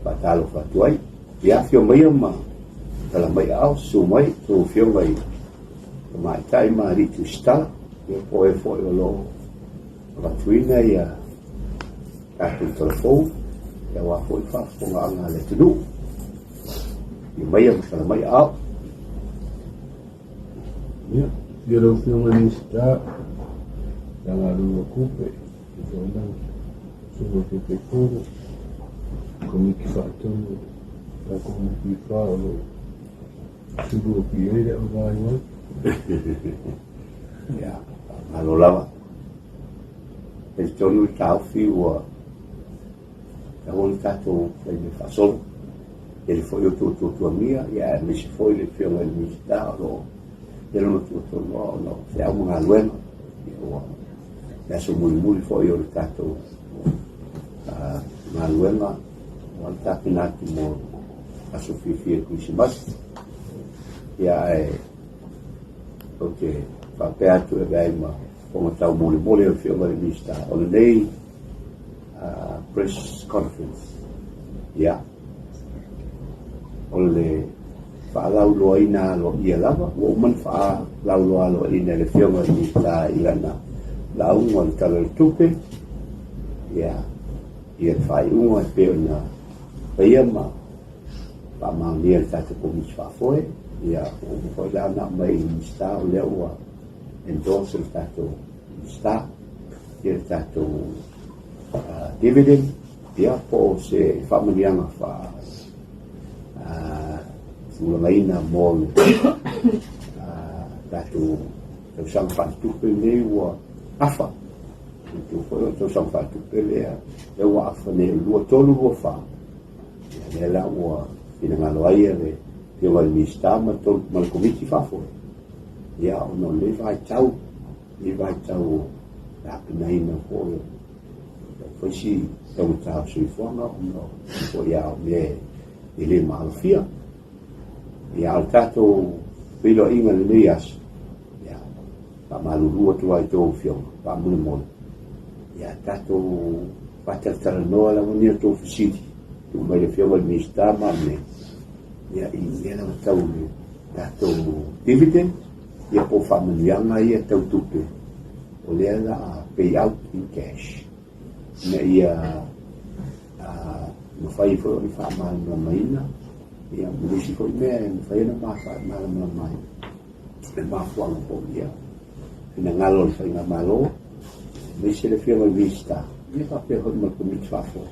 Faatalofa atu ai. Ia afio maia ma tala mai aao, susu mai tou afioga i tamaitai ma alii tusitala, ia po o e foi o lo o avatuina ia tatou talafou, ia aua foi le faafofogaaga a le atunuu. Afio maia ma tala mai aao. Ia, afio lau Afioga i le Minisita, Matagaluega o Tupe, Susuga i le Taitaifono, Komiti Faatonu o le tatou NPF o lo o sulu atu i ai le auvaivai. Ia, faamalo lava. Talitonu le taofi ua tatau ona tatou fai mea faasolo. Tele foi o tuatuatuamia, ia aemaise foi le Afioga i le Minisita o lo o i lona tuatuanoa ona o feau ma galuega. Ia ua le aso mulimuli foi o le tatou galuega ua le tapena atu mo aso fiafia Kerisimasi. Ia ae ou te faapea atu e avea ai ma fofoga taumolimoli o le Afioga i le Minisita o lenei press conference. Ia, o le faalauiloaina aloaia lava, ua uma ona faalauiloa aloaia e le Afioga i le Minisita i lana lauga o le Tala o le Tupe, ia, ia le faaiuga e pei ona faia ma faamaonia e le tatou Komiti Faafoe, ia, ua uma foi la ona aumai i le Minisita o lea ua endorse e le tatou Minisita ia le tatou dividend, ia po o se faamanuiaga faa tulagaina mo le tatou tausaga faaletupe lenei ua afa. Manatua foi o le tausaga faaletupe lea, lea ua afa nei o le 23/24, ia lea la ua finagalo ai le Afioga i le Minisita ma le Komiti Faafoe, ia ona o lenei vaitau, lenei vaitau o tapenaina foi o fai si taugata o soifuaga ona o foi a o mea e le maalofia. Ia, a o le tatou feiloaiga i lenei aso, ia, faamalulu atu ai i tou afioga, faamolemole, ia tatou faatalatalanoa lava ni a outou fesili, tuu mai le afioga i le Minisita ma au nei, ia, i mea lava tau le tatou dividend, ia po o faamanuiaga ia tau tupe, o lea la a pay out in cash, ina ia mafai foi ona faamalamalamaina ia ma nisi foi mea e mafai ona faamalamalama ai le mafuaaga foi ia finagalo o le faigamalo aemaise le Afioga i le Minisita ia faapea foi ma le Komiti Faafoe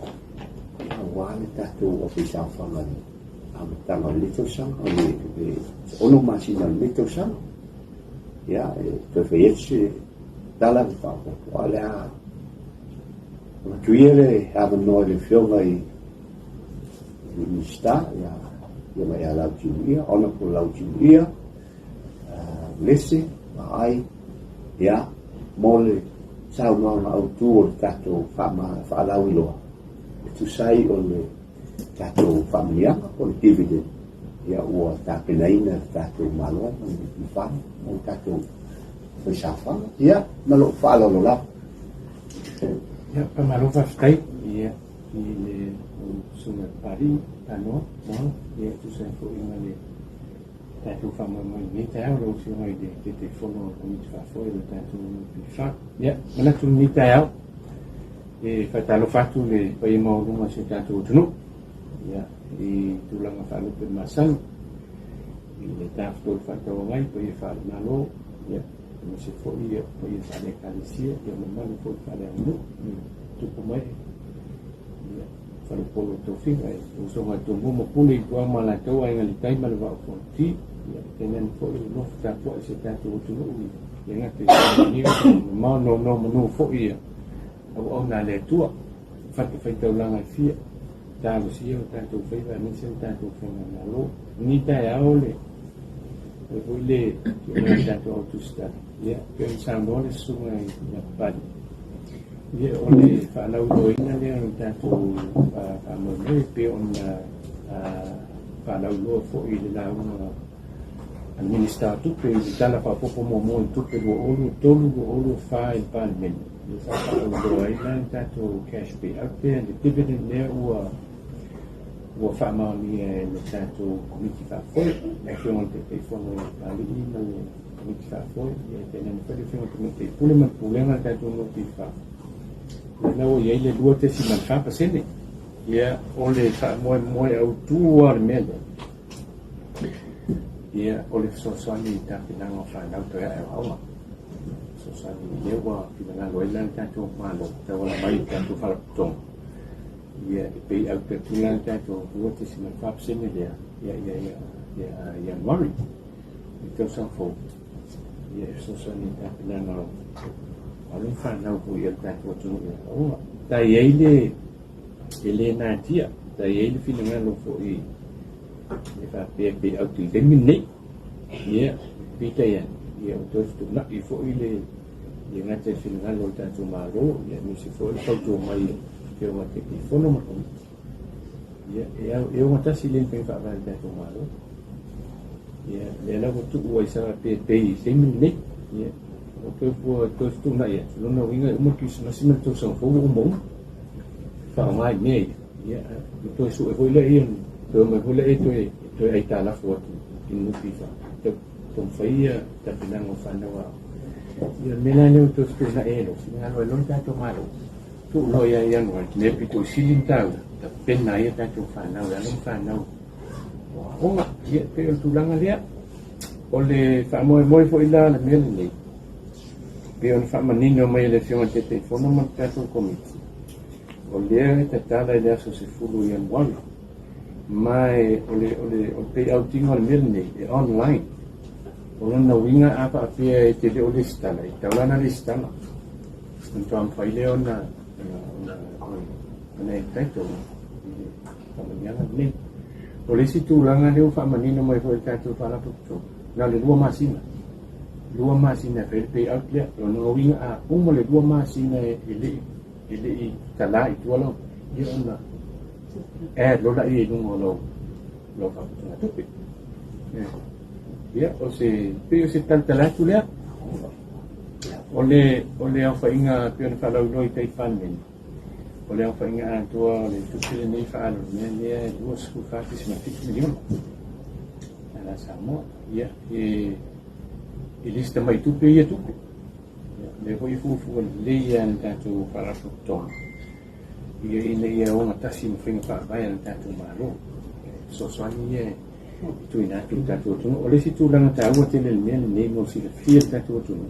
aua le tatou aufaisaofaga i le amataga o lenei tausaga o le 6 masina o lenei tausaga. Ia, e toe fai atu se tala ma faaopoopo, a o le a avatu ia le avanoa i le Afioga i le Minisita, ia Afioga ia Lautimuia, Honourable Lautimuia Uelese Vaai, ia, mo le saunoaga autu o le tatou faalauiloa e tusa ai o le tatou faamanuiaga po o le dividend ia ua tapenaina e le tatou Malo ma le NPF mo le tatou faisaofaga. Ia, ma lou faaaloalo lava. Ia, faamalo faafetai ia, i le Susuga Papalii Tanoa Moana, ia, tusa ai foi ma le tatou faamoemoe i lenei taeao lau Afioga i le Taitaifono o le Komiti Faafoe o le tatou NPF. Ia, manatu i lenei taeao, e faatalofa atu le paia maualuga o si o tatou atunuu, ia, i tulaga faalupe masani, i le Tafatolu Faatauagai, paia faale-Malo, ia, aemaise foi ia paia faale-Ekalesia, ia mamalu foi faaleaganuu, tupu mai, ia, faleupolu o tofiga, e usoga a Tumua ma Pule i Ituau ma Alataua, Aiga i le Tai ma le Vaa o Fonoti, ia, tainane foi le nofo tapuai i si o tatou atunuu i le gata i Niu, mamao nonomanu foi ia auauna a le Atua, fatafaitaulaga e fia, talosia o tatou faiva aemaise o tatou faigamalo. Ni taeao le le foi le le tatou autusitala. Ia, pei ona saunoa le susuga i le Papalii. Ia, o le faalauiloaina lea o le tatou faamoemoe pei ona faalauiloa foi i le lauga a le Minisita o Tupe i le Tala Faaopoopo Muamua o le Tupe 2023/2024 i le Palemene. Ia sa faalauiloa ai la le tatou cash payout lea, le dividend lea ua Ua faamaonia e le tatou Komiti Faafoe, le Afioga i le Taitaifono ia Papalii ma le Komiti Faafoe, ia tainane foi le Afioga i le Tamaitai Pule ma le Pulega a le tatou NPF, lea la ua i ai le 2.4%. Ia, o le faamoemoe autu lava o le mea lea, ia, o le fesoasoani i tapenaga o fanau toe ae aoaoga. Fesoasoani lea ua finagalo ai la le tatou Malo e tauala mai i le tatou Faalapotopotoga, ia e pay out atu la le tatou 2.4% lea ia ia ia ia Ianuari i le tausaga fou, ia e fesoasoani i tapenaga o alo ma fanau foi a le tatou atunuu i aoaoga. Sa i ai le e le natia, sa i ai le finagalo foi e faapea e pay out i le taimi lenei. Ia, peitai ane, ia ua toe fetuunai foi le le gata i le finagalo o le tatou Malo, ia aemaise foi le fautua mai a le Afioga i le Taitaifono ma le Komiti. Ia, e, au, e ogatasi lelei ma faiga faavae a le tatou Malo. Ia, lea la ua tuu ai sa pe pei i taimi lenei. Ia, ua toe, ua toe fetuunai atu, lona uiga e uma le Kerisimasi ma le tausaga fou ua uma uma. Faaaoga i mea ia. Ia, ma toe sue foi lea ia, toe omai foi lea e toe, toe aitalafu atu i le NPF. Taumafai ia tapenaga o fanau aoga. Ia o le mea la lea ua toe fetuunai ai lou finagalo ai loa le tatou Malo, tuu loa ia Ianuari, mea pito i sili ona taua, tapena ai a tatou fanau e alo ma fanau o aoga. Ia pei o le tulaga lea. O le faamoemoe foi la o le mea lenei, pei ona faamanino mai e le Afioga i le Taitaifono ma le tatou Komiti, o lea e tatala i le aso 10 o Ianuari, Ma e o le, o le, o le payout ina o le mea lenei, e online. O lona uiga a faapea e te le o lesitala, e tatau la ona lesitala. Ona faatoa mafai lea ona, ona, ona, ona entitle i le faamanuiaga lenei. O le isi tulaga lea ua faamanino mai foi e le tatou Faalapotopotoga, na o le 2 masina. 2 masina e fai ai le payout lea. O lona uiga a uma le 2 masina e le i, e le i talā i tua lau, ia ona add loa lea i luga o lau lau faaputuga tupe. Ia, o se, pei o se talatala atu lea. O le, o le aofaiga pei ona faalauiloa i tai Palemene, o le aofaiga atoa o le tupe lenei faaalu i le mea lea e $24.7 miliona tala Samoa. Ia, e, e le se tamai tupe ia tupe. Ia, lea foi e fuafua lelei lava e le tatou Faalapotopotoga ia ina ia ogatasi ma faiga faavae a le tatou Malo. E fesoasoani ia e tuuina atu i le tatou atunuu. O le isi tulaga taua tele i le mea lenei mo le silafia e le tatou atunuu,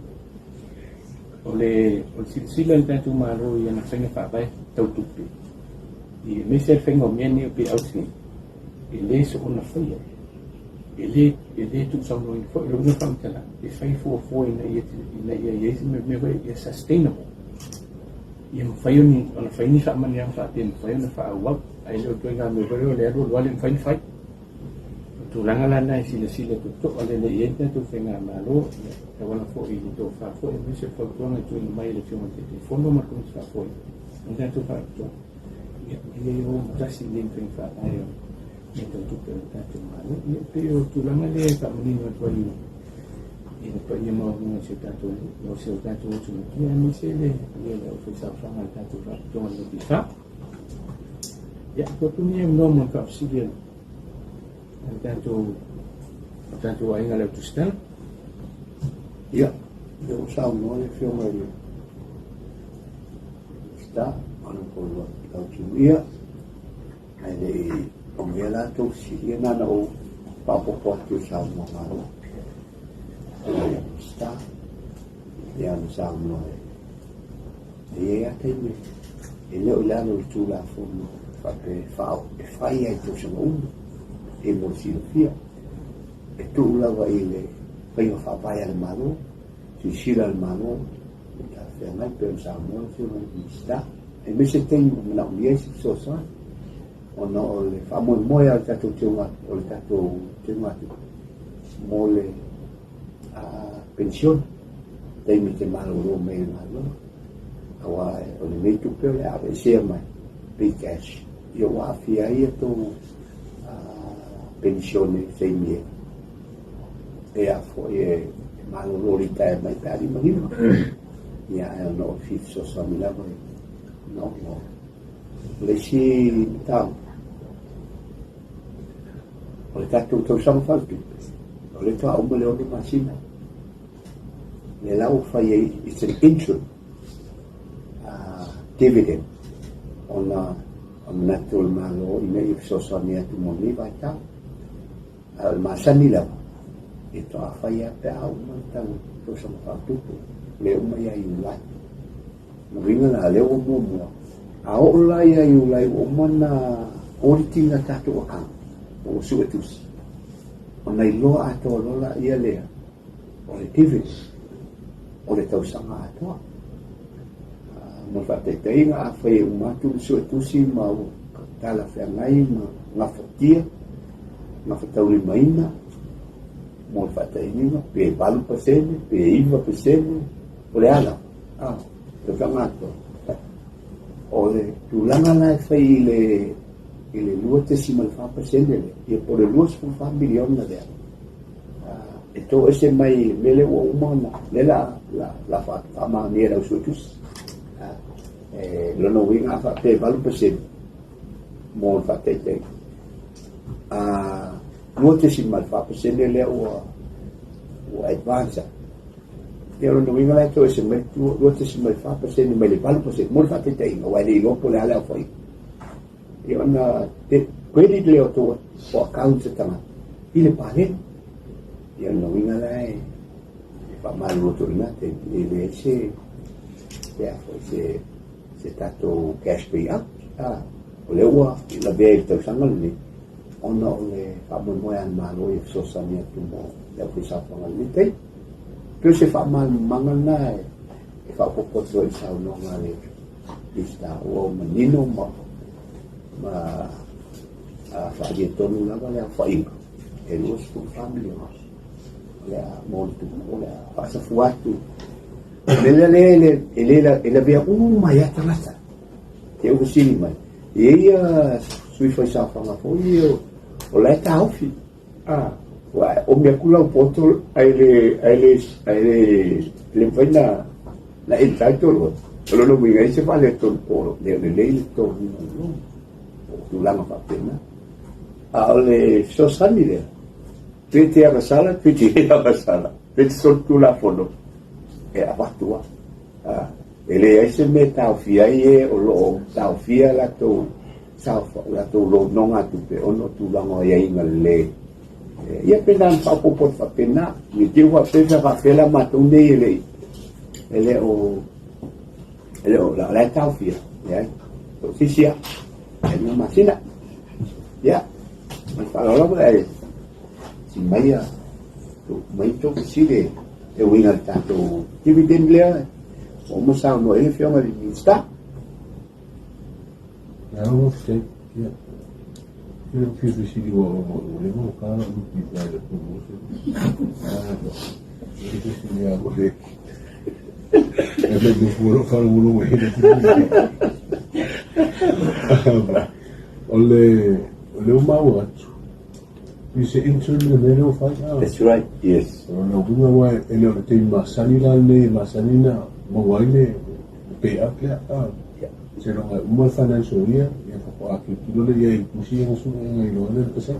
o le, o le silasila a le tatou Malo i ana faiga faavae tau tupe, aemaise le faiga o mea nei o payouts nei, e le soona faia, e le, e le tuusaunoaina foi. O le uiga o le faamatalaga, e fai fuafua ina ia, ina ia i ai se mea foi ia sustainable. Ia mafai ona fai ni faamanuiaga faapea e mafai ona faaauau, ae le o le ituaiga mea foi lea o le alu alu lava le mafai ona fai. O le tulaga la lena e silasila totoa lelei i ai le tatou faigamalo, ia, e tauala foi i le tofa foi aemaise o le fautuaga e tuuina mai e le Afioga i le Taitaifono ma le Komiti Faafoe ma le tatou Faalapotopotoga, ia, ina ia ogatasi lelei ma faiga faavae o mea tau tupe a le tatou Malo. Ia, e pei o le tulaga lea e faamanino atu ai i le paia maualuga o si o tatou nuu, o si o tatou atunuu, ia aemaise le paia o le aufaisaofaga a le tatou Faalapotopotoga o le NPF. Ia, tuu atu lenei avanoa mo le faafesili a le tatou o tatou aiga le au tusitala. Ia, lea ua saunoa le Afioga i le Minisita, Honorable Lautimuia, Ae le i aumaia la tou fesili, ia na ona ou faaopoopo atu i le saunoaga a le Minisita, ia na saunoa e i ai lava taimi e le o i lalo o le Tulafono faapea e faa, e fai lava i tausaga uma, e mo le silafia. E tuu lava i le faiga faavae a le Malo, silasila le Malo, e talafeagai pei ona saunoa le Afioga i le Minisita. Aemaise taimi ua manaomia ai se fesoasoani ona o le faamoemoe lava o le tatou teuga o le tatou teugatupe mo le penisione taimi e te malolo mai i le galuega aua o lenei tupe o le a aveesea mai pay cash ia ua aafia ai a tou penisione i taimi e a foi e malolo litaea mai pe a limalima. Ia, ae ona o le fia fesoasoani lava i no, no. O le isi mataupu, O le tatou tausaga faaletupe, o lea faatoa uma le 6 masina. Lea la ua fai ai, it's an interim dividend ona o manatu o le Malo ina ia fesoasoani atu mo lenei vaitau. A o le masani lava, e faatoa fai lava pe a uma le tausaga faaletupe, lea e uma ia Iulai. O lona uiga la, lea ua muamua, a oo la ia Iulai ua uma ona audit ina tatou account, po ua sue tusi, ona iloa atoa loa laia lea o le dividend o le tausaga atoa. Mo le faataitaiga, afai e uma atu le suetusi ma ua talafeagai ma gafatia, gafataulimaina, mo le faataitaiga, pe 8%, pe 9%, o le a lava, tausaga atoa. O le tulaga la e fai i le i le 2.4% lea, ia po o le $24 miliona lea, e toese mai i le mea lea ua uma ona, lea la faamaonia e le au suetusi. E lona uiga a faapea e 8% mo le faataitaiga, 2.4% lea ua advance atu. Ia o lona uiga la e toese mai 2.4% mai le 8% mo le faataitaiga, aua e le iloa po o le a le aofaiga. Ia ona credit lea o tou o accounts a tagata i le paleni. Ia o lona uiga la e faamalulu atu i lena taimi, e leai se se a foi se se tatou cash pay out. O lea ua lavea i le tausaga lenei ona o le faamoemoe a le Malo ia fesoasoani atu mo le aufaisaofaga i lenei taimi. Pei o se faamalamalamaga lena e faaopoopo atu ai i le saunoaga a le Minisita ua manino ma faaalia tonu lava le aofaiga e $24 miliona o le a mo le tupe o le a faasafua atu. O le mea lea e le e lavea uma ai lava tagata. Te i ua fesili mai, e i ai sui faisaofaga foi ia o la e taofi. Ua omi atu lau poto ae le ae le ae le le mafai na na entitle oe. O lona uiga e i ai se faaletonu po o le lelei le totogiina o le loan. O tulaga faapena. A o le fesoasoani lea, pe te agasala pe te le agasala, pe te solitulafono, e avatu lava. E leai se mea e taofia ai e o lo o taofia latou latou nonogatupe ona o tulaga o aiaiga lelei. Ia pe na ona faaopoopo atu faapena, ne i te i ua faapea sa faapea la matou nei e le i e le o e le o la e taofia, leai. O se isi lava, 2 masina. Ia, ma le faaaloalo lava e si mai a mai tou fesili e uiga i le tatou dividend lea ua uma saunoa i ai le Afioga i le Minisita. Malo faafetai. Ia, ia ou fia fesili ua ua leva ona ta lau NPF i le promotion. Ah, e fesili lava ua le. E fai te fua lou faalogologo i le O le o le ua maua atu, i se intern le mea lea ua fai. That's right, yes. O lona uiga aua e le o le taimi masani la lenei e masani ona maua ai le payout lea. Seiloga e uma le financial year, ia faatoa tilotilo lea i ai i tusi ia na sue na iloa ai le pasene.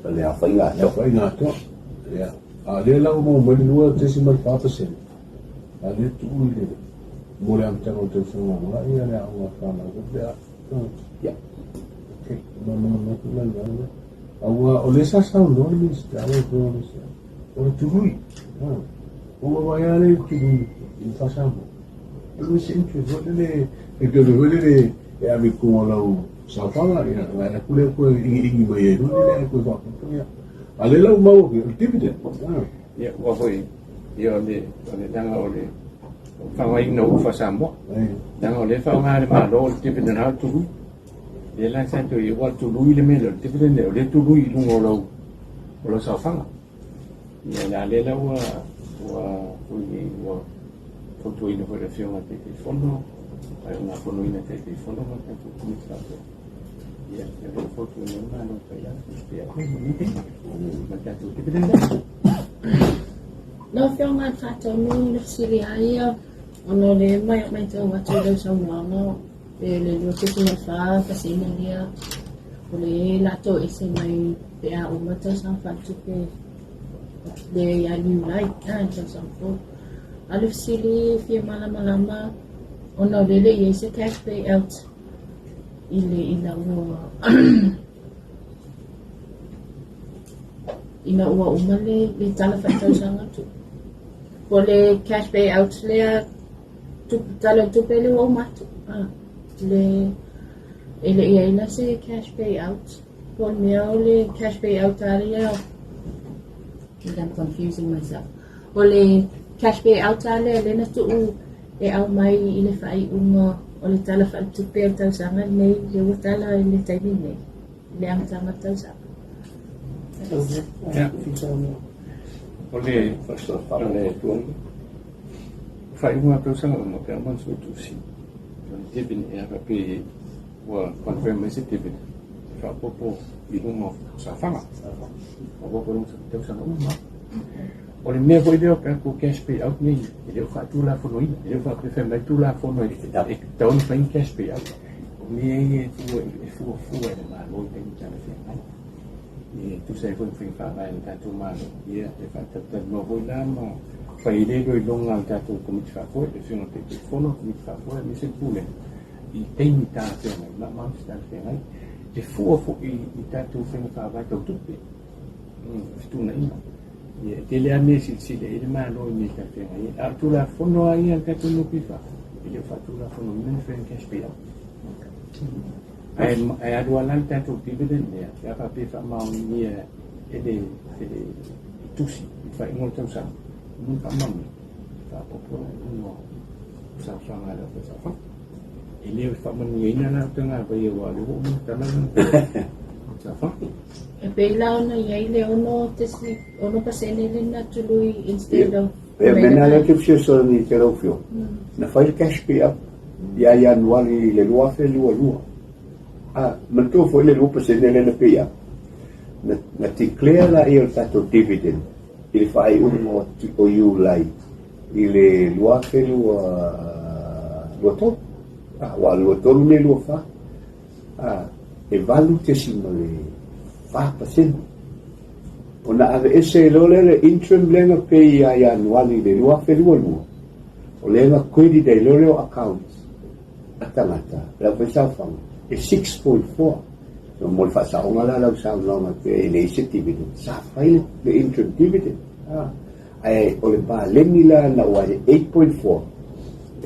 O le aofaiga atoa. Le aofaiga atoa. Ia. A o lea la ua maua mai le 2.4%, a o lea tuu i le mo le amataga o le tausaga ua ia le aoga a fanau foi pe a. Ia. Okay. Malamalama atu la i le vaega lea. Aua o lea sa saunoa le Minisita lau Afioga i le Minisita, o le tului. Ua vaai lava lea i le tului i le faa-Samoa. E se interest foi lele, e pei foi lele e ave i totonu o lau saofaga, ia, ona e atu lea toe igiigi mai ai foi lele ae toe faaopoopo, ia. A o lea la ua maua atu, o le dividend. Ia, ua foi, ia o le, o le leaga o le faaaogaina o ufa Samoa. Leaga o lea e faaaoga e le Malo le dividend lava o le tului. Lea la sa toe aua o le tului le mea lea, o le dividend lea, o lea e tului i luga o lau, o lau saofaga. Ia, la lea la ua, ua, ua fautuaina foi le Afioga i le Taitaifono, faaiugafonoina e Taitaifono ma le tatou Komiti Faatonu. Ia, o lo o fautuaina ai le Malo e fai atu, ia, ma le tatou dividend lea. Lau Afioga i le Faatonu, le fesili lava ia, ona o lea e matau atu i lau saunoaga, pe o le 24 pasene lea. O le latou ese mai pe a uma tausaga faaletupe le ia Iulai a le tausaga fou. A o le fesili fia malamalama ona o lea e le i i ai se cash payout i le ina ua ina ua uma le le tala faatausaga tu. Po o le cash payout lea tala o le tupe lea ua uma atu. Ah, le e le i ai la se cash payout. Po o le mea o le cash payout a lea I think I'm confusing myself. O le cash payout a lea lea na tuu e aumai i le faaiuga o le tala faaletupe o le tausaga lenei lea ua tala i le taimi lenei i le amataga o le tausaga. Ia. O le faaiuga o le tausaga uma pe a uma ona suetusi o le dividend e a faapea ua confirm mai se dividend e faaopoopo i luga o saofaga. Faaopoopo i luga o tausaga uma. O le mea foi lea o tatou cash payout nei, e le o faatulafonoina, e le o faapea fai mai Tulafono e tatau ona fai ni cash payout. O mea ia e fua, e fuafua e le Malo i taimi talafeagai. E tusa ai foi ma faiga faavae a le tatou Malo, ia e faatalatalanoa foi la ma fai ai le iloiloga a le tatou Komiti Faafoe, le Afioga i le Taitaifono, Komiti Faafoe aemaise le Pulega i taimi talafeagai, maumau se talafeagai, e fua foi i tatou faiga faavae tau tupe, fetuunaiga. Ia, e tele lava mea e silasila i ai le Malo i mea talafeagai ai. A o Tulafono lava ia a le tatou NPF, e le o faatulafonoina ni faiga cash payout. Ae alu lava la le tatou dividend lea, pe a faapea e faamaonia e le tusi i le faaiuga o le tausaga, ua faamaonia, faaopoopo la i luga o saofaga a le aufaisaofaga. E le faamanuiaina la tagavai aua o lea ua uma ona tala lana saofaga. E pei la ona i ai le 6% lea na tului instead of E mea lea te fesoasoani i te lau afioga. Na fai le cash payout ia Ianuari i le 2022. A, manatua foi le 2% lea na pay up. Na declare la ia o le tatou dividend i le faaiuga o Iulai i le 2023. A, ua 23 nei 24. A, e 8.4%. Ona aveese loa lea le interim lea na pay ia Ianuari i le 2022, o lea na credit ai loa lea o accounts a tagata le aufaisaofaga e 6.4. So mo le faasaoga la lau saunoaga pe e leai se dividend, sa fai le interim dividend. A, ae o le paleni la na ua e 8.4,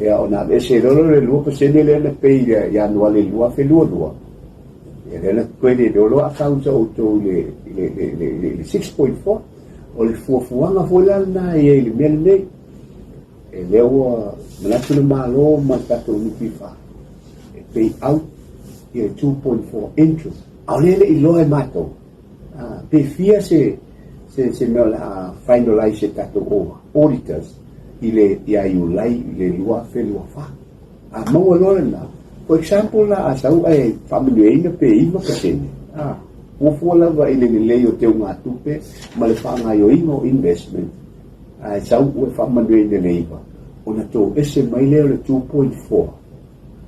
ia ona aveese loa lea le 2% lea na pay ia Ianuari i le 2022, ia lea na credit loa accounts a outou i le 6.4. O le fuafuaga foi la lena e i ai i le mea lenei. E lea ua manatu le Malo ma le tatou NPF e pay out ia le 2.4 interest. A o lea e le i iloa e matou pe fia se se mea o le a finalize e tatou auditors i le ia Iulai i le 2024. A maua loa lena, for example la a sau ae faamanuiaina pe 9%, fuafua lava i le lelei o teugatupe ma le faagaoioiga o investment, ae sau ua faamanuiaina i le 9, ona toese mai lea o le 2.4,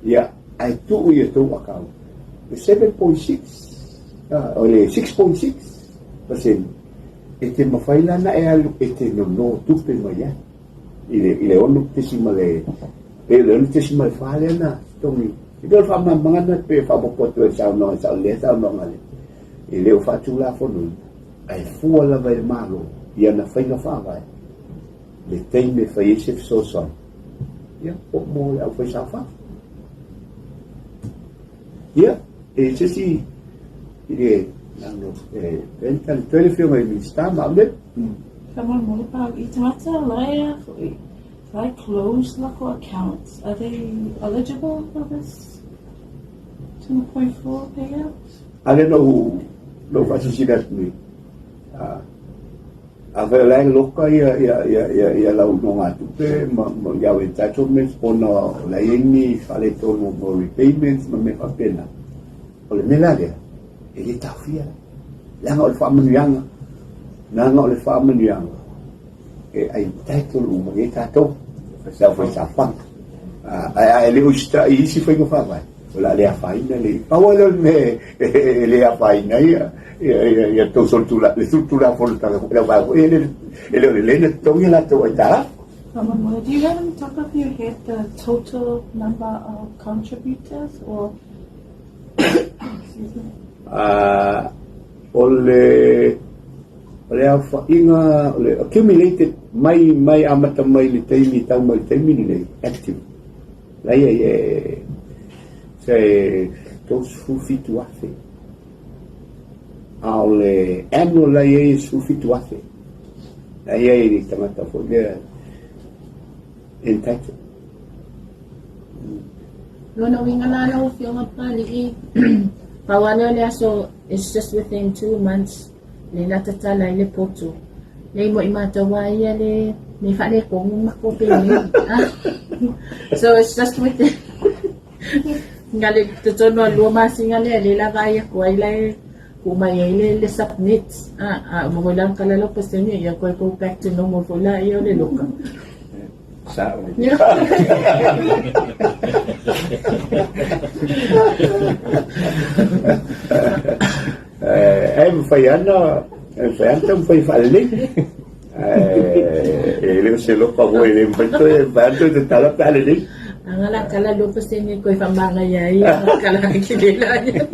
ia, ae tuu i a outou account le 7.6, o le 6.6%, e te mafai la ona e alu e te nono tupe mai ai i le 6.4 lea na totogi. E pei o le faamalamalamaga lena pei e faaopoopo atu ai i le saunoaga sao lelei saunoaga lea. E le o faatulafonoina, ae fua lava e le Malo i ana faiga faavae le taimi e fai ai se fesoasoani, ia, po mo le aufaisaofaga. Ia, e se isi i le nano e tali toe le Afioga i le Minisita ma Aumele. Faamolemole pa i tagata la e foi la e close lako accounts, are they eligible for this 2.4 payout? A lea na ou faasilasila atu nei, afai o la e loka ia lau nogatupe ma iau entitlements ona o la e i ai ni faaletonu mo repayments ma mea faapena, o le mea la lea, e le taofia la. Leaga o le faamanuiaga, leaga o le faamanuiaga e entitle uma i ai tatou, le aufaisaofaga. Ae a e le usitai i isi faiga faavae, O le a le afaina le pau lea o le mea e le afaina ai ia tou le solitulafono le au vaega foi e le o lelei ona totogi a latou aitalafu. Faamolemole, do you have on top of your head the total number of contributors or excuse me? O le o le aofaiga o le accumulated mai mai amata mai le taimi tau mai le taimi lenei active la ia e se 37,000 a o le annual la ia e 17,000 la ia i le tagata foi lea entitled. Lona uiga la lau Afioga Papalii, pau lava lea o le aso, it's just within 2 months le la tatala ai le poto. Nei mo i matou lava ia le le faaletonu le matou payment. So it's just within na le totonu o 2 masina lea lea la vaai atu ai la e tuu mai ai le submit. A uma foi la ona tala lau pasene, ia toe go back to normal foi la ia o le loka. Sao le. E mafai ana, e mafai ana taumafai faalelei. E le o se loka foi e le mafai toe, e mafai ana toe tatala pe a lelei. Aga la tala 2% koe whamanga ia ia kala ki le la ia.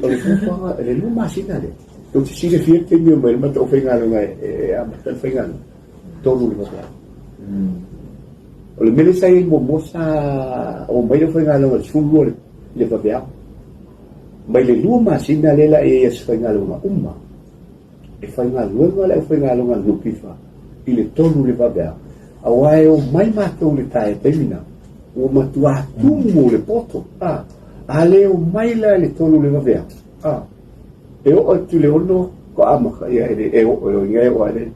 O le fuafuaga, le 2 masina lea. Tou te silafia le taimi e omai ai le matou faigaluega e amata le faigaluega, 3 le vaveao. O le mea lea sa i ai muamua sa omai le aufaigaluega i le 12 le vaveao. Mai le 2 masina lea la i ai aso faigaluega uma, e faigaluega le aufaigaluega a le NPF i le 3 le vaveao, aua e omai matou i le taea taimi na, ua matua tumu le poto. A le omai la i le 3 le vaveao, e oo atu i le 6 ko amata, ia e e oo e o e oo le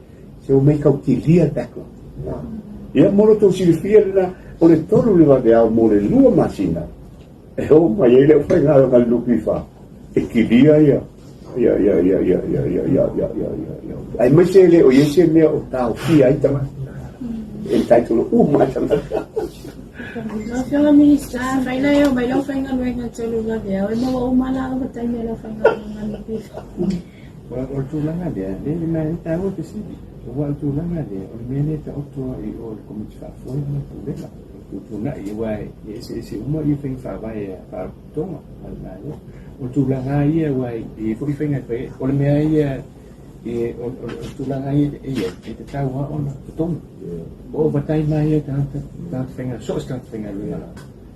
se o mai kautilia le backlog. Ia mo lo tou silafia lena, o le 3 le vaveao mo le 2 masina, e o mai ai le aufaigaluega a le NPF e kilia ia ia ia ia ia ia ia ia ia ia ia ia aemaise le o i ai se mea o taofia ai tagata entitled uma tagata. Lau Afioga Minista, mai la e mai lau faigaluega tolu vaveao e maua uma la au taimi lau faigaluega NPF. O le tulaga lea, le le mea e taua fesili. Aua o le tulaga lea, o le mea lea taoto ai o le komiti faafoe ma le pulega. Tuutuunai aua e eseese uma ia faiga faavae a faalapotopotoga a le Malo. O le tulaga ia aua e i ai foi faiga e fai ai. O le mea ia o le tulaga ia e i ai, e tatau lava ona totogi. O overtime lava ia tagata, tagata faigaluega, so o se tagata faigaluega lava,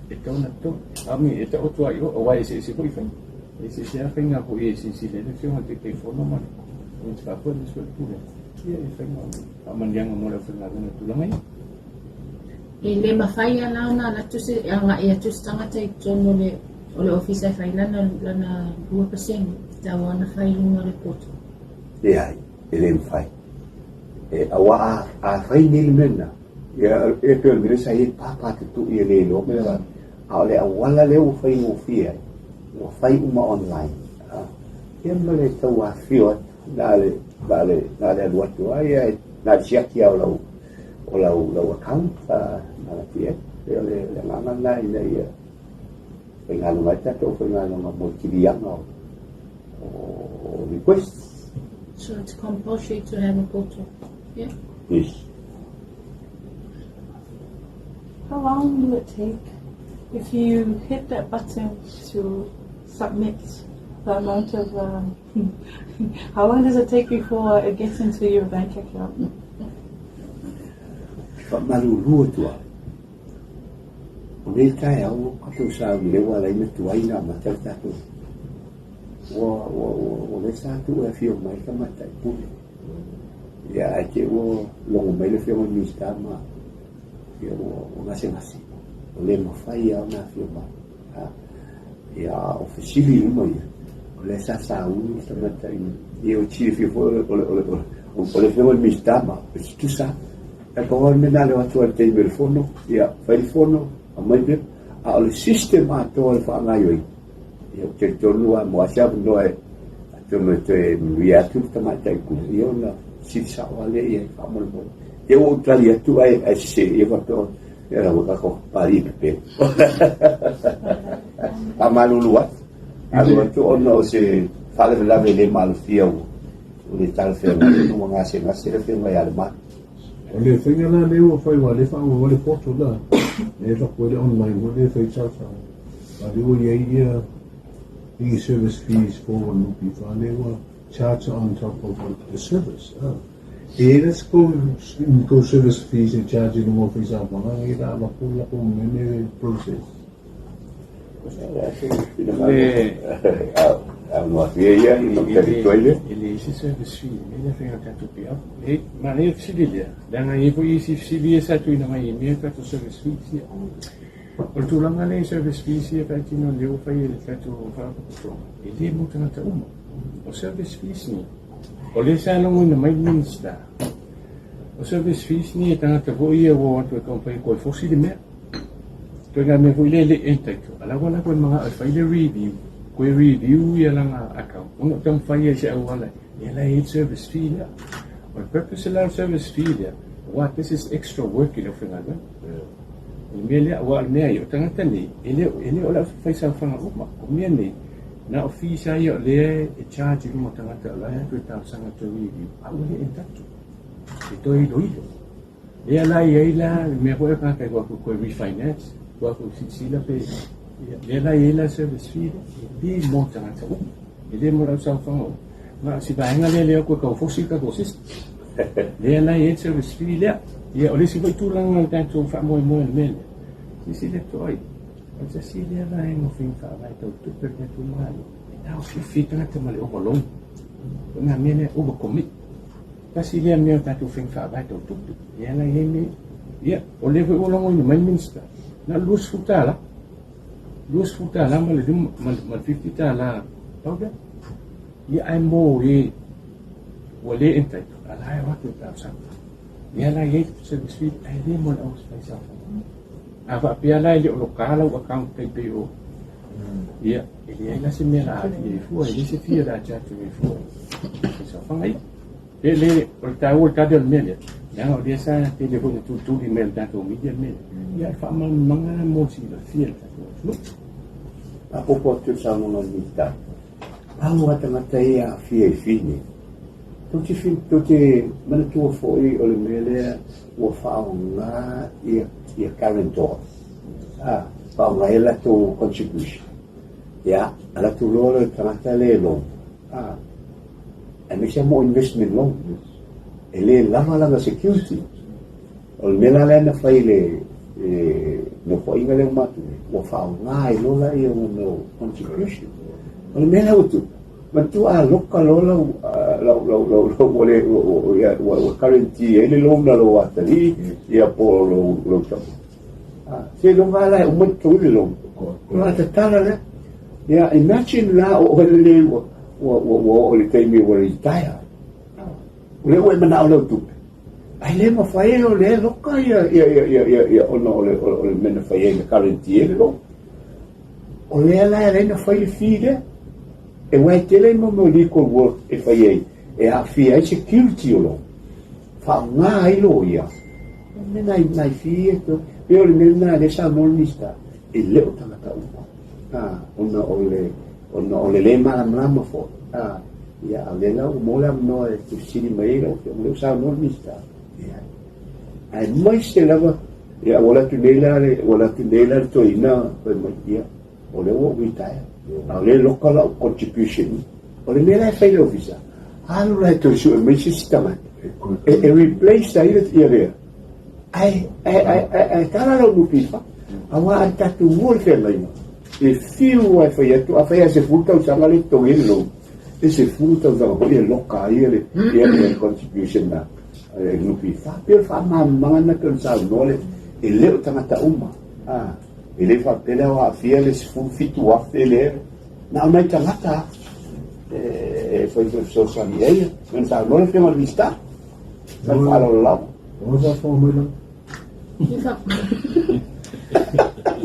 e tatau ona totogi. A mi e taoto ai i o, aua e eseese foi faiga. E eseese lava faiga foi e silasila ai le Afioga i le Taitaifono ma le Komiti Faafoe aemaise foi le Pulega, ia i faiga o faamanuiaga mo le aufaigaluega i tulaga ia. E le mafai lava ona alu atu se agai atu se tagata i totonu o le ofisa e fai lana 2%, tatau ona fai i luga o le poto. Leai, e le mafai. E, aua a fai nei le mea lena, ia, e pei o le mea lea sa i ai papa tutui e le iloa mea la. A o le auala lea ua faigofie ai, ua fai uma online. Ia ma le tau afifio atu, na le, na le, na le alu atu ai, ia, na le siaki lava o lau, o lau, lau account, na laki ai. E o le agaga lena ina ia faigaluega ai tatou faigaluega mo le kiliaga o requests. So it's compulsory to have a portal. Yeah. Yes. How long will it take if you hit that button to submit the amount of how long does it take before it gets into your bank account? Faamalulu atu au. O nei taeao ua tatou sauni lea ua ala ai ona tuai ona amata le tatou. Ua, ua, ua, ua lea sa tuu e afio mai le tamaitai pule. Ia ae te i ua logo mai le afioga i le Minisita ma ia ua, ua gasegase. Ua le mafai lava ona afio mai. Ia a o fesili uma ia, o lea sa sauni le tamaitai ia ua silafia foi o le, o le, o le, o le afioga i le Minisita ma e tutusa lava. Ae pau lava le mea na alu atu ai i le taimi o le fono, ia fai le fono, aumai pepa, a o le system atoa o le faagaoioiga, ia ou te talitonu lava mo se avanoa e atonu e toe manuia atu le tamaitai pule, ia ona fesili sao lava lea i ai faamolemole. Ia ua ou tali atu ae sese, ia faapea, Ia la ua tatou Papalii pepelo. Faamalulu atu. Alu atu ona o se faalavelave le maalofia ua le talafeagai ona ua gasegase le afioga ia Lemanu. O le faiga la lea ua fai aua lea e faaauau ai le portal la, lea e faapea le online foi lea e fai talosaga. A o lea ua i ai ia e-service fees for NPF lea ua charge on top of the service. E i ai la se kou service fees e charge i luga o faisaofaga nei la avatu latou mea nei process. E leai se service fee i le mea lea faiga o le tatou payout. E manaia le fesili lea, leaga e i ai foi isi fesili ia sa tuuina mai i mea o tatou service fees ia. O le tulaga lea i service fees ia faatino lea ua fai e le tatou Faalapotopotoga, e le mo tagata uma. O service fees nei, o lea sa logoina mai le Minisita, o service fees nei e tagata foi ia ua o atu e taumafai e toe fosi le mea. Ituaiga mea foi lea e le i entitled, a la ua latou manao e fai le review, toe review ia lana account, ona o taumafai ai i se auala e ala ai le service fee lea. O le purpose la o le service fee lea, aua this is extra work i le aufaigaluega. O le mea lea, aua o le mea ia, o tagata nei, e le, e le o le aufaisaofaga uma. O mea nei, na o fees lava ia o lea e charge i luma o tagata o la e atu e talosaga toe review, a ua le entitled. E toe iloilo. Lea la e i ai la le mea foi lea o tagata e o atu e toe refinance, o atu e silasila pe, ia, lea la e i ai la service fee lea, e le mo tagata uma, e le mo le ausaofaga uma. Na o si vaega lea lea ua tau fosi le tatou system. Lea la e i ai le service fee lea. Ia, o le isi foi tulaga o le tatou faamoemoe i le mea lea, silasila atu ai, o le tasi lea vaega o faiga faavae tau tupe a le tatou Malo, e taofiofi ai tagata ma le overload. O le mea lea, over commit. Tasi lea mea o tatou faiga faavae tau tupe, lea la e i ai mea ia. O lea foi ua logoina mai le Minisita, na o le $20, $20 ma le lima, ma le $50, pau lea. Ia ae mo e ua le entitled, a la e o atu e talosaga. Lea la e i ai le service fee, ae le mo le aufaisaofaga. A faapea la e le o loka lau account tai pei o ia, e leai la se mea la aafia ai fua, e leai se fee o le a charge ai fua i faisaofaga ia. E le, o le taua o le tali o le mea lea, leaga o lea sa tele foi ina tulituli mai e le tatou media le mea lea. Ia, o le faamalamalamaga la mo le silafia e le tatou atunuu. Faaopoopo atu i le saunoaga a le Minisita, pau lava tagata ia e aafia i fee nei, tou te tou te manatua foi o le mea lea ua faaaoga ia ia guarantor, a, faaaoga ai latou contribution. Ia, a latou loa lea o le tagata lea e loan, a, aemaise lava mo investment loan, e le lava lana security. O le mea la lea na fai i le nofoaiga lea ua matou i ai, ua faaaoga ai loa laia o mea o contribution. O le mea la ua tupu, manatua a loka loa lau lau lau lau lau ua le ua ua ua guarantee ai le loan a lou atalii ia po o lou lou tama. Seiloga lava la e uma ona totogi le loan, ona tatala lea. Ia imagine la o oe lelei ua ua ua ua oo i le taimi ua retire. O lea ua e manao lau tupe, ae le mafai o lea e loka ia ia ia ia ia ia ona o le o le mea na fai ai na guarantee ai le loan. O lea la e ala ai ona fai le fee lea. E aua e tele mo mea o legal work e fai ai e aafia ai security o loan. Faaaoga ai loia me nai nai fee ia to. Pei o le mea lena lea e saunoa le Minisita, e le o tagata uma. Ona o le ona o le le malamalama foi. Ia, a o lea la ua maua le avanoa e fesili mai ai lau Afioga, o lea ua saunoa le Minisita. Leai. Aemaise lava, ia ua alu atu nei la le, ua alu atu nei la le toeaina fai mai, ia, o lea ua ou retire, a o lea e loka lau contribution. O le mea la e fai e le ofisa, alu la e toe sue mai se isi tagata e replace ai le ia lea. Ae, ae, ae, ae, ae tala lau NPF, aua a tatou mua le feagaiga, e fiu lava e fai atu, a fai lava e 10 tausaga le totogi ai le loan, e 10 tausaga foi e loka ai le, ia le contribution a le NPF. Pei o le faamalamalamaga lena pei ona saunoa le, e le o tagata uma, a, e le faapea lea o aafia le 17,000 lea, na o nai tagata e fai foi fesoasoani i ai, pei ona saunoa le Afioga i le Minisita. Ma le faaaloalo lava. O faafofoga mai lava.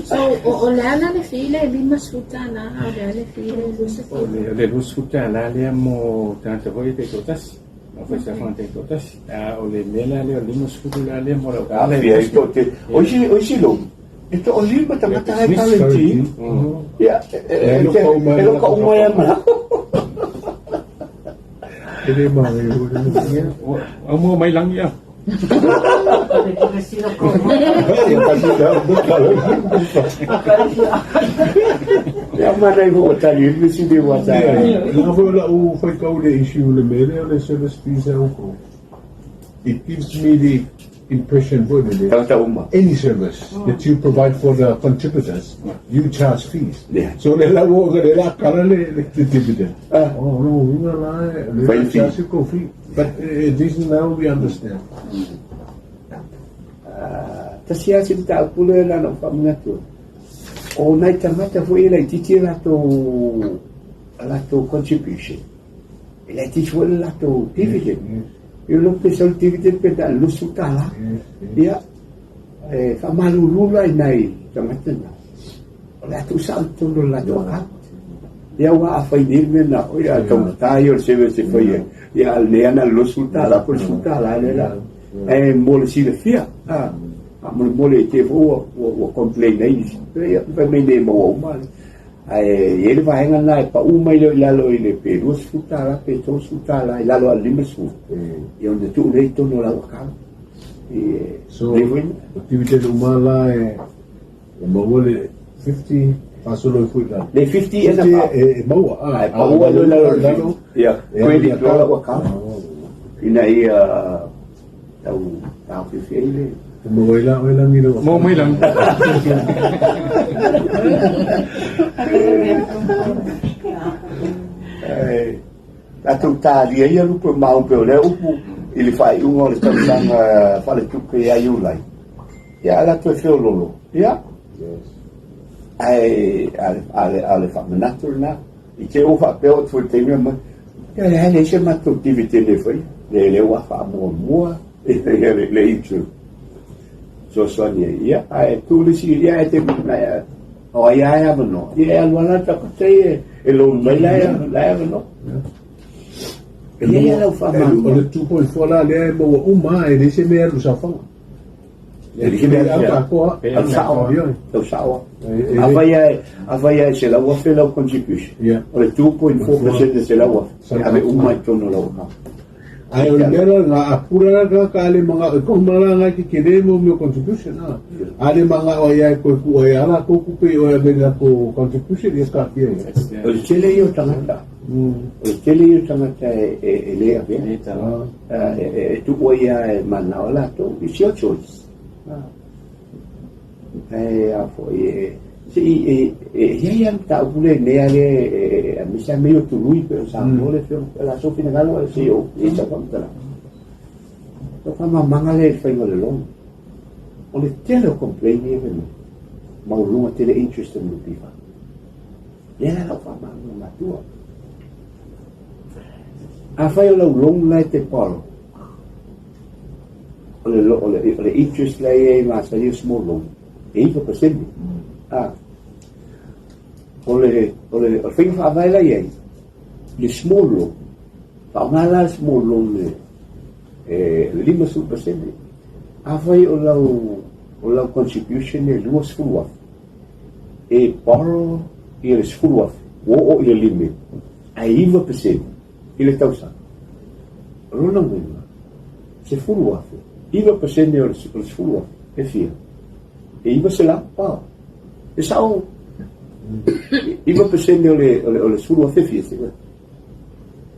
So, o le a la le fee le $50, a o le a le fee le 20? O le $20 lea mo tagata foi e taitoatasi. Afai sa fanga taitoatasi. A o le mea la lea o le 50 la lea mo lau tala e Aafia ai toatele. O isi, o isi loan, e toalima tagata la e guarantee. Ia, e loka uma ai lava ma latou. E le manaia foi lea. Ua mua mai lagi a. Ia manaia foi ua tali ai le fesili ua sa. Leaga foi o lau faitau i le issue o le mea lea o le service fees a outou, it gives me the impression foi lele, Tagata uma. any service that you provide for the contributors, you charge fees. Yeah. So le la ua le la kala le le dividend. Ah. Oh no, uiga la le Fai fee. charge ko fee. But at least now we understand. Tasi lava si mataupu lea na ona ou faamanatu atu, o nai tagata foi e laitiiti a latou, a latou contribution, e laitiiti foi le latou dividend. E iloa pe sau le dividend pe na o le $20. Ia, e faamalulu la i nai tagata na, o le a tuusao i totonu o le latou account. Ia aua a fai nei le mea na, oi a taugata ia o le service e fai ai, ia a lenei lava na o le $20 po o le $10 lea la. Ae mo le silafia, a, faamolemole i te i foi ua, ua, ua complain ai nisi, ia fai mai nei e maua uma. Ae i ai le vaega lena e pau mai lea i lalo i le pe $20 pe $30 i lalo ae o le 50, ia ona tuu lea i totonu o lau account. E, So, lea foi o dividend uma la e E maua le 50 faasolo ai foi i lalo. Le 50 e na 50 e maua. Ah, e pau ai loa i lalo. Lalo. Ia, credit loa lau account. Ina ia tau taofiofia ai le. E maua ai la oe lagi lau. Maua mai lagi. Ai, tatou talia ia lupe mau pe o lea upu i le faaiuga o le tausaga faaletupe ia Iulai. Ia ala toe feololo. Ia. Ae a le faamanatu lena. I te ua faapea o atu i le taimi mai. Ia le leai se matou dividend e faia. Le lea ua faamuamua ia le interest. Fesoasoani ai. Ia ae tu le isi ia e te na o ai ai avanoa. Ia e alu ala tagata ia e loan mai la e avanoa. E ia lau faamalamalama. O le 2.4 la lea e maua uma e leai se mea e alu i saofaga. Tau sao Afai lava e $100,000 lau contribution, o le 2.4% o le $100,000 e ave uma i totonu o lau account. Ae o le mea la lena, a pula la le tagata a le manao e kohu mai la lena e tetele mo mea o contribution a. A le manao ai lava e toe tuu ai lava latou tupe i o e ave i le latou contribution, ia taatia ia. O le tele ia o tagata, o le tele ia o tagata e le avea. E tuu ai lava e manao latou, it's your choice. Ae a foi e se i e e i ai lava le mataupu lenei a lea e aemaise lava mea ia o tului pei ona saunoa le afioga o le a sou finagalo ae se i ou i ai sau faamatalaga. O le faamamaga lea i le faiga o le loan. O le tele o complain ia fai mai, maualuga tele interest o le NPF. Lea la lau faamalamalama atua. Afai o lau loan la e te borrow, o le, o le, o le interest la e i ai masani o small loan, e 9%. Ah. O le, o le, o le faiga faavae la i ai, le small loan, faaaoga la le small loan le, e, le 50%. Afai o lau, o lau contribution e 20,000, e borrow ia le 10,000 ua oo i le limit ae 9% i le tausaga. O lona uiga, 10,000, 9% o le 10,000 e fia? E 900 pa. E sao 9% o le o le o le 10,000 e fia se koe?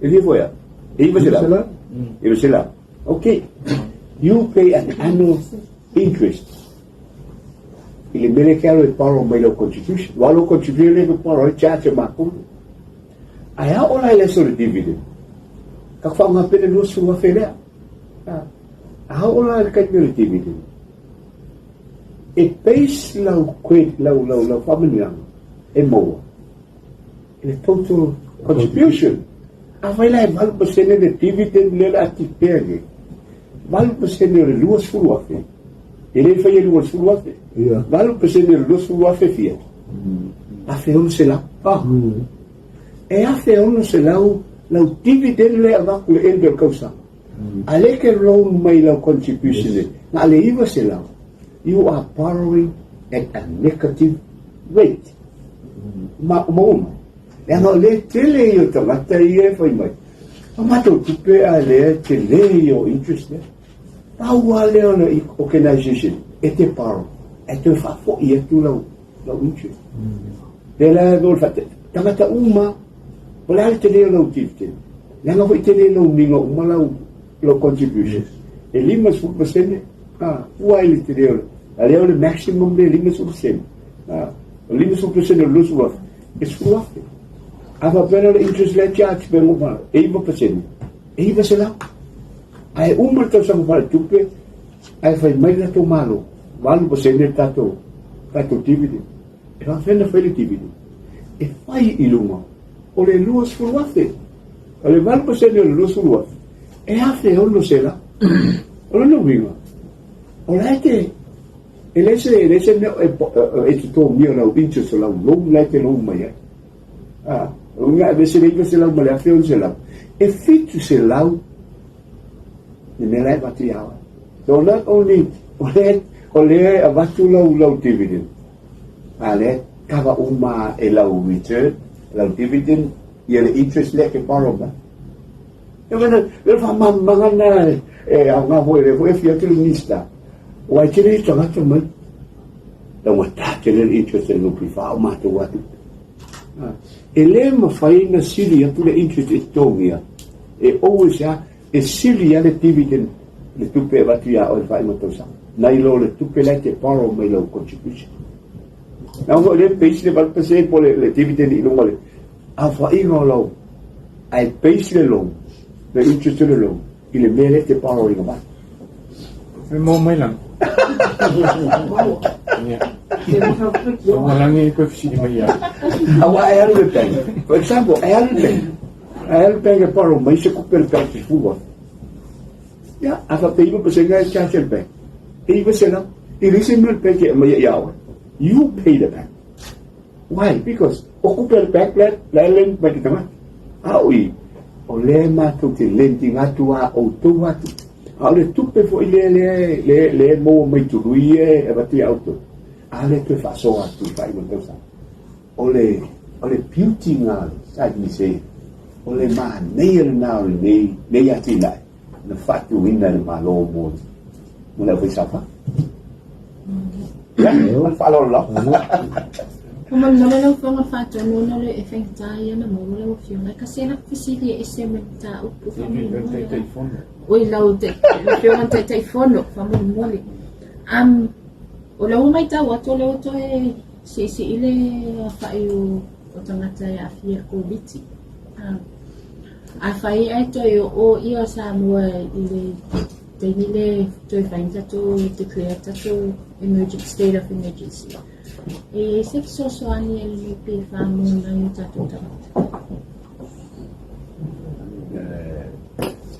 E fia foi a? E 900. 900. Okay. You pay an annual interest I le mea lea e te alo e borrow mai lau contribution. Ua alo contribution lea e borrow ai charge a matou. Ae a oo la i le aso o le dividend, ka faaaoga pea le $20,000 lea. A oo la i le taimi o le dividend, e base lau credit, lau, lau, lau faamanuiaga e maua i le total contribution. Afai la e 8% le dividend lea o le a tipe nei, 8% o le $20,000, E le faia 20,000. Ia. 8% o le 20,000 e fia? $1,600. Ah. E $1,600 lau dividend lea e avatu i le end o le tausaga. A lea e te loan mai lau contribution e na o le 900, you are borrowing at a negative rate. Ma uma uma. Leaga o lea e tele ia o tagata ia e fai mai, o matou tupe a lea e tele ia o interest lea. Pau lava lea o le organization e te borrow ae toe faafoi atu lau lau interest. Lea la e faate, tagata uma, o le a le tele o lau dividend? Leaga foi tele lau umiga uma lau lau contribution. E 50%, ah, ua ai le tele o le, a lea o le maximum le 50%. Ah, o le 50% o le 20,000, e 10,000. A faapea la o le interest lea charge pe ngoma, e 9%, e 900. Ae uma le tausaga faaletupe, ae fai mai le tatou Malo, 8% le tatou, tatou dividend. E faafefea ona fai le dividend? E fai i luga o le 20,000. O le 8% o le 20,000, e $1,600. O lona uiga, o la e te, e le se, e le se mea e, e totogia o lau interest o lau loan la e te loan mai ai. Ah, o uiga e vese le 900 ma le $1,600, e 700 le mea la e avatu ia oe. So not only o lea, o lea e avatu lau, lau dividend, a lea kava uma e lau return, lau dividend, ia le interest lea ke borrow mai. E mena, le whamamanga na e au ngā hoi le hoi e whia te le minista. O ai tele i tangata mai. Lau ngata tele le interest le NPFA o mātou atu. E le mafai na sili atu le interest e totogia. E always a, e sili a le dividend le tupe e avatu ia oe faaiuga tausaga. Nai lo le tupe la e te borrow mai lau contribution. Na o le base le 8% po le, le dividend i luga le aofaiga o lau ae base le loan, le interest o le loan i le mea lea e te borrow ina mai. E mo mai lana. Ua lagi e koe fesili mai ia. Aua e alu le bank. For example, e alu le bank. E alu le bank e borrow mai se kupe le bank i fua. Ia, a faapea 9% e charge le bank. E 900. E le se mea le bank e aumai ia oe. You pay the bank. Why? Because o kupe le bank le le lend mai te tagata. A o i, o lea matou te lending atu a outou atu. A o le tupe foi lea lea lea lea maua mai tului e avatu ia outou. A lea toe faasoa atu i faaiuga tausaga. O le o le beauty nga sa ni se o le manaia lena o lenei nei atinae na faatuina e le Malo mo mo le aufaisaofaga. Ia, ma le faaaloalo lava. Faamolemole lau Afioga faatonu ona o le e faigata ia ona maua lau Afioga. E kasi lava fesili e ese mai mataupu faamolemole. Oi lau Afioga i le Taitaifono faamolemole. Um, o lea ua matau atu o lea ua toe siisii le aofai o, o tagata e aafia i le Koviti. Um, afai ae toe oo ia Samoa i le taimi le toe fai ni tatou declare tatou emergency, state of emergency. E i ai se fesoasoani a le NPFA mo nai o tatou tagata?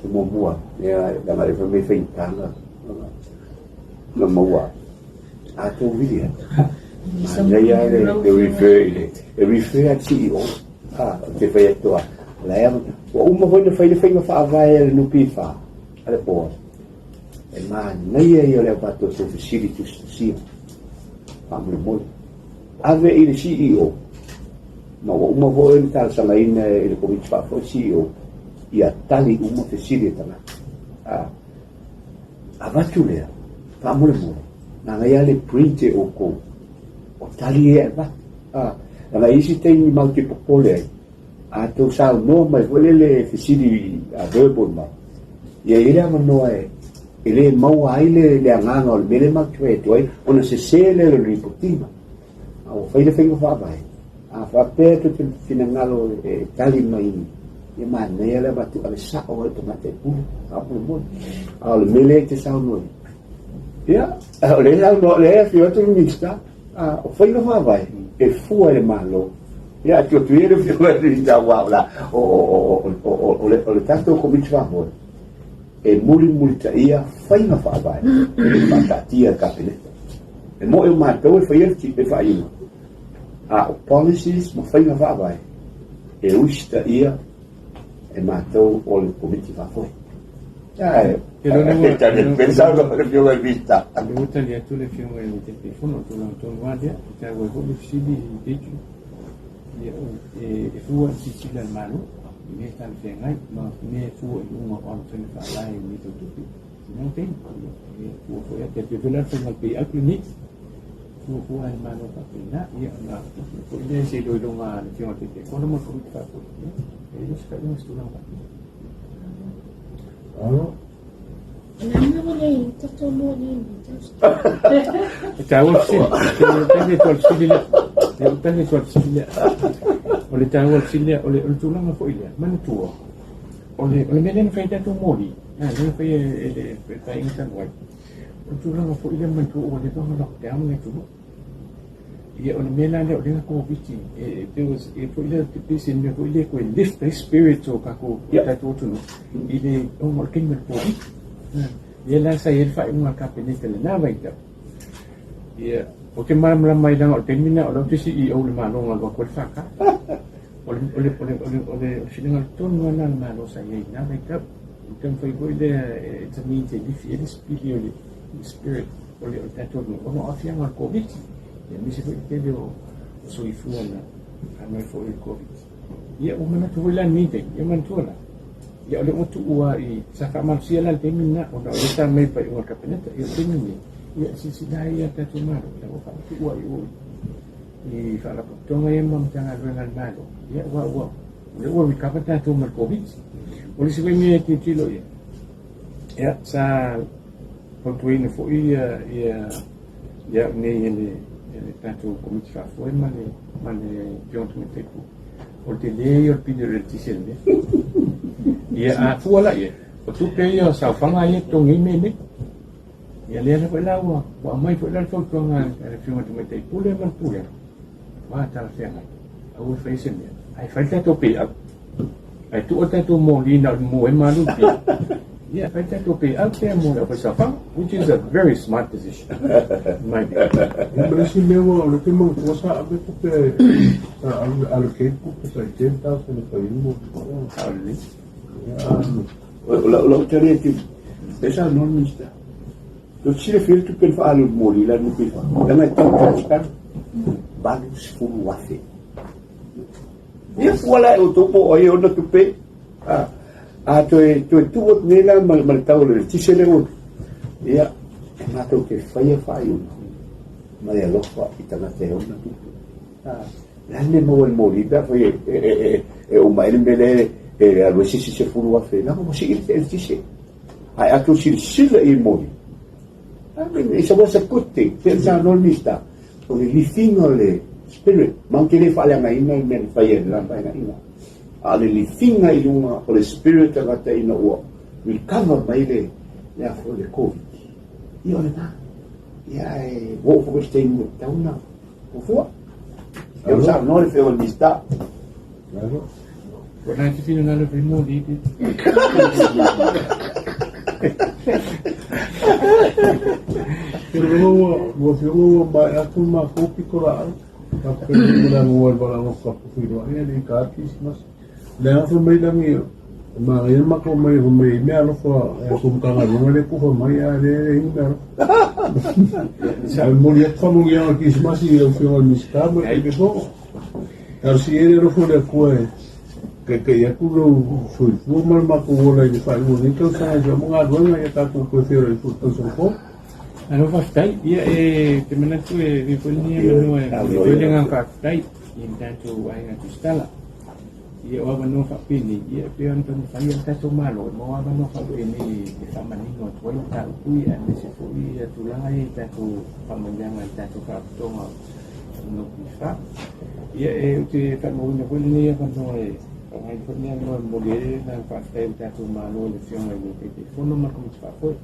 Te muamua, ia, leaga e fai mai faigata na maua a tō vili atu. Manaia le e refer i le, e refer a CEO, a, te fai atu a, la ea, ua uma foi na fai le faiga faavae a le NPFA, a le board. E manaia ia o le avatu o tou fesili tusitusia. Faamolemole. Ave i le CEO, ma ua uma foi ona talosagaina e le Komiti Faafoe CEO, ia tali uma fesili a tagata. A, avatu lea, faamolemole, manaia le print e outou, o tali e avatu. A, leaga e i ai isi taimi matou te popole ai, a tou saunoa mai foi lele fesili a verbal mai, ia i ai le avanoa e e le maua ai le, le agaga o le mea lea matou te fai atu ai, ona sese lea o le ripotiga. A ua fai le faiga faavae, a faapea tou te finagalo e tali mai ia manaia le avatu ave sao ai le tagata e pule, faamolemole. A o le mea lea e te saunoa ai, ia, o lea e saunoa, o lea e afio atu le Minisita, a o faiga faavae e fua e le Malo. Ia, atu atu ia le afioga i le Minisita, aua o la, o, o, o, o, o, o, le, o le tatou Komiti Faafoe, e mulimulitaia faiga faavae e faataatia e le Kapeneta. E moe o matou e faia le faaiuga, a o policies ma faiga faavae e usitaia e matou o le Komiti Faafoe. E tali pesa le afioga i le Minisita. O lea ua tali atu le afioga i le Taitaifono, o tulaga tonu lava lea, e taua ai foi le fesili i Peju. Ia, e fua i le silasila a le Malo i mea e talafeagai ma mea e fua i luga o ala faiga faavae i mea tau tupe. I lena taimi, ia, e fua foi, e pei foi la le faiga o le payout lenei, e fua e le Malo faapena, ia, ona foi lea i se iloiloga a le afioga i le Taitaifono ma le Komiti Faafoe, ia, e le o se faaiuga se tulaga faapena. Alo. E taua le fesili. E tali atu le fesili lea. E tali atu le fesili lea. O le taua le fesili lea, o le tulaga foi lea, manatua, o le mea lea na fai ai tatou moli, lea na fai e le Paeaiga talu ai, o le tulaga foi lea manatua ua leva ona lockdown le atunuu. Ia o le mea la lea o lea na Koviti, e there was e foi lea pei se mea foi lea toe lift ai spirit o tatou o tatou atunuu i le ona o le taimi o le Koviti. Ia la sa i ai le faaiuga a le Kapeneta i lena vaitau. Ia, ou te malamalama ai leaga o le taimi lena o lea ou te CEO i le Malo na alu atu ai le FK. O le o le o le o le o le finagalo tonu lava lena o le Malo sa i ai i lena vaitau. O le taumafai foi lea it's a means e lifi ai le sipili o le spirit o le tatou atunuu ona o aafiaga o le Koviti, aemaise foi le tele o soifua na aumai foi i le Koviti. Ia ua manatu foi la i lenei taimi, ia manatua la, ia o lea ua tuu lava i, sa faamalosia la i le taimi lena ona o lea sa aumai i le faaiuga a le Kapeneta, ia o le taimi lenei, ia silasila ai le tatou Malo, ia ua faamatuu lava i o i Faalapotopotoga ia ma Matagaluega a le Malo, ia ua o lea ua recover tatou mai le Koviti. O le isi foi mea e tilotilo i ai, ia sa fautuaina foi ia ia au nei e le tatou Komiti Faafoe ma le Afioga Tamaitai Pule, o le tele ia o le pili o le eletise i le mea. Ia a fua la i ai, o tupe ia o saofaga ia e totogi ai mea nei. Ia lea foi la ua aumai foi la le fautuaga a le Afioga Tamaitai Pule ma le Pulega, ua talafeagai, aua e faia se mea, ae fai le tatou payout. Ae tuu le tatou moli na o le moe malu le pili. Ia, fai le tatou payout lea mo le aufaisaofaga, which is a very smart decision, in my view. Ia ma le isi mea ua o le te manatua sa ave tupe sa allocate tupe tai 10,000 e fai ai moli. Sao lelei. O lau tali atu, e sa no le Minisita. Tou te silafia le tupe na faaalu i le moli la le NPF, leaga e tau transparent, $80,000. Ia fua la e outou po o ai e ona tupe. A, a toe, toe tuu atu nei la ma, ma le tau o le eletise lea ua, ia, e matou te faia faaiuga ma le alofa i tagata e ona tupe. A, le a le mea e maua i le moli pe afai e, e, e, e, e uma ai le mea lea e alu ai se isi 10,000, leaga ua sii le eletise. Ae a tou silasila i le moli, I mean, it's a, was a good thing. Pei ona saunoa le Minisita, o le lifiga o le spirit, matou te le faaleagaina le mea na fai ai le la paeaiga. A o le lifiga i luga o le spirit tagata ina ua recover mai le le a foi le Covid. Ia o lena. Ia ae ua oo foi i le taimi ua tatau ona fuafua. Ia ua saunoa le Afioga i le Minisita. Ua nai te finagalo e fai moli te. Ua afioga ua maea atu le matou pitolaau. Faapea mai le alu ai valaau o tatou feiloai e le i taea le Kerisimasi. O le aga fai mai lagi e manaia le matou omai fai mai e meaalofa e tou Matagaluega lea e tufa mai a o lea e leai ni meaalofa. Ae momoli atu faamanuiaga o le Kerisimasi i lau Afioga i le Minisita ma le Taitaifono. Talosia ia le alofa o le Atua e taitai atu lou soifua ma le matou ola i le faaiuga o lenei tausaga i so o galuega ia tatou toe feiloai foi i le tausaga fou. Malo faafetai. Ia e te manatu e avea foi lenei avanoa e momoli foi le agaga faafetai i le tatou aiga tusitala. Ia o avanoa faapenei, ia e pei ona taumafai ai le tatou Malo e maua avanoa faapenei e faamanino atu ai mataupu ia aemaise foi tulaga ia i tatou faamanuiaga i le tatou faalapotopotoga o NPF. Ia e ou te faamauina foi lenei avanoa e faaaogaina foi lenei avanoa e momoli ai le agaga faafetai o le tatou Malo i le Afioga i le Taitaifono ma le Komiti Faafoe,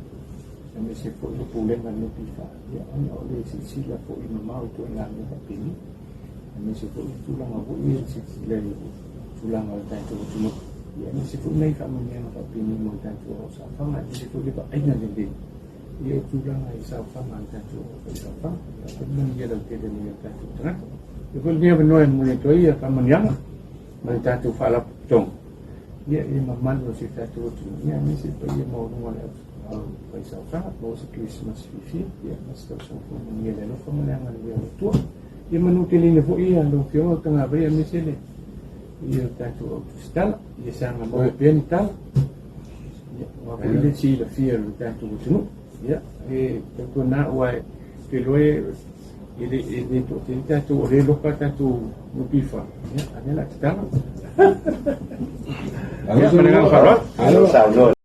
aemaise foi le Pulega a le NPF, ia ona o le silasila foi mamao i ituaiga mea faapenei, aemaise foi le tulaga foi ia le silasila i tulaga o le tatou atunuu, ia aemaise foi nai faamanuiaga faapenei mo le tatou saofaga, aemaise foi le vaaiga lelei ia o tulaga i saofaga a le tatou aufaisaofaga. Ia foi manuia lautele mai o tatou tagata. Ia foi lenei avanoa e momoli atu ai faamanuiaga ma le tatou faalapotopotoga. Ia, i le mamalu o si o tatou atunuu, ia, aemaise le paia maualuga o le au faisaofaga, maua se Kerisimasi fiafia, ia, ma se tausaga fou manuia i le alofa ma le agalelei o le Atua. Ia manuteleina foi lau Afioga o Tagavai, aemaise le ia o tatou au tusitala, ia saga maua pea ni tala, ia, aua foi le silafia e lo tatou atunuu. Ia, e tautuana aua e te iloa e le toatele tatou o lea e loka tatou NPF. Ia, a lea o le a tatala. Ia, ma le agaga faaaloalo. Malo saunoa.